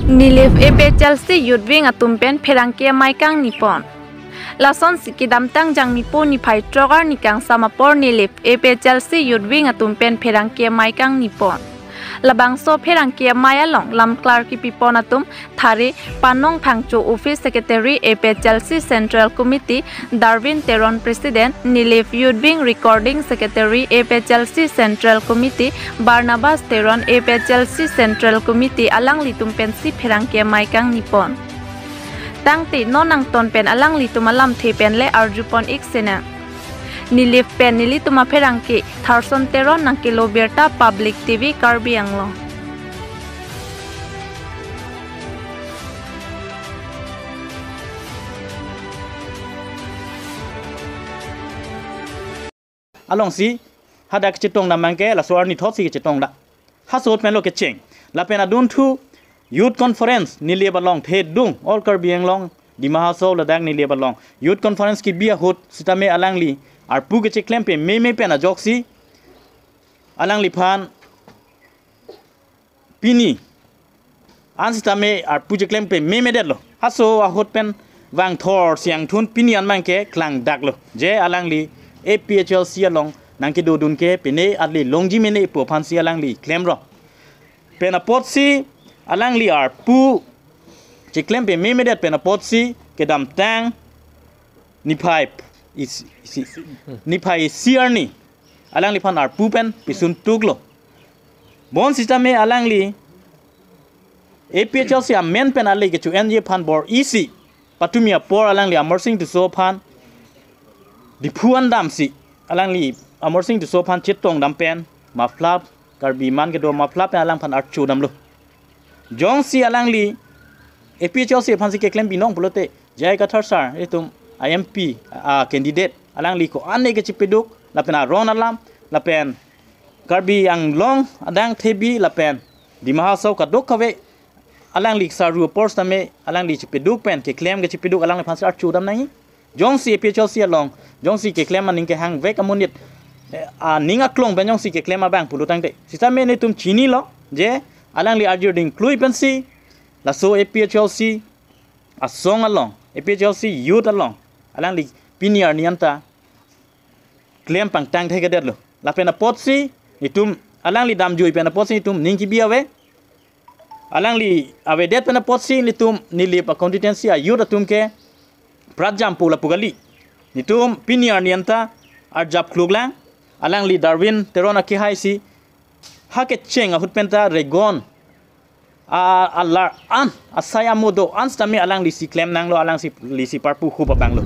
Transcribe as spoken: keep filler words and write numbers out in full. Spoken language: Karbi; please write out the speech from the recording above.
Nilip A P H L C Youth Wing atum pen pherangke amei kangni pon. Lasonsi kedamtang Jangmipo niphai throk arni kangsam apor Nilip A P H L C Youth Wing atum pen pherangke amei kangni pon. Labangso pherangke amei along lamklar kipi pon atum thare Panong Phangcho, Office Secretary A P H L C Central Committee, Darwin Teron, President, Nilip Youth Wing Recording Secretary A P H L C Central Committee, Barnabas Teron, A P H L C Central Committee, alanglitum pensi pherangke amei kangni pon. Tangte non angton pen alanglitum alamthe pen le arju pon ik sinang. Nilip pen nelitum apherangke Tharson Teron nangkelo birta, Public T V Karbi Anglong. Alongsi hadak chetong dam abangke laso arni thotsi chetong dam. Haso ahut pen lo kecheng. Lapen adunthu Youth Conference Nilip along thedung, All Karbi Anglong Dima Hasao ladak Nilip along Youth Conference kebi ahut sitame alangli arpu kecheklem pememe pen ajoksi alangliphan pini an sitame arpu cheklem pememe detlo. Haso ahut pen vangthor siangthun pini an abangke klangdaklo. Je alangli A P H L C along nangkedodun ke pine ale longji mene pu aphansi alangli klemrong. Pen apotsi alangli arpu cheklem pememe det pen apotsi kedamtang niphai isi, isi, niphai isi arni alangliphan arpu pen pisun tuklo. Bonsitame alangli A P H L C amen pen ale kecho-enji aphan bor-isi patumi apor alangli Amarsing Tisso aphan Diphu an damsi alangli Amarsing Tisso aphan chetong dam pen muffler, Karbi man kedo muffler pen alangphan archo damlo. Jongsi alangli A P H L C aphansi keklem binong pulote J I Kathar sir, itum a-M P, a-candidate, alangli ko-an ne kechepeduk, lapen aron alam, lapen Karbi Anglong adang thebi, lapen Dima Hasao kadokave, alangli saru apor sitame alangli chepeduk pen keklem kechepeduk alangliphansi archo dam nangji. Jongsi A P H L C along, jongsi keklem aning kehangvek amonit, eh, aning aklong pen jongsi keklem abang pulo tangte, sitame netum chinilo je alangli arjuding klui pensi laso A P H L C asong along, A P H L C youth along alangli pini arni anta klem pangtang thekthedetlo. Lapen apotsi netum alangli damjui pen apotsi netum ning kebi ave. Alangli avedet pen apotsi netum Nilip a-constituency a-youth atum ke pratjampo lapu kali. Netum pini arni anta arjap kluklang. Alangli Darwin Teron akehaisi ha kecheng ahut penta regon a, alar an, asai amo do-an sitame alanglisi klem nanglo, alanglisi parpu hup abanglo.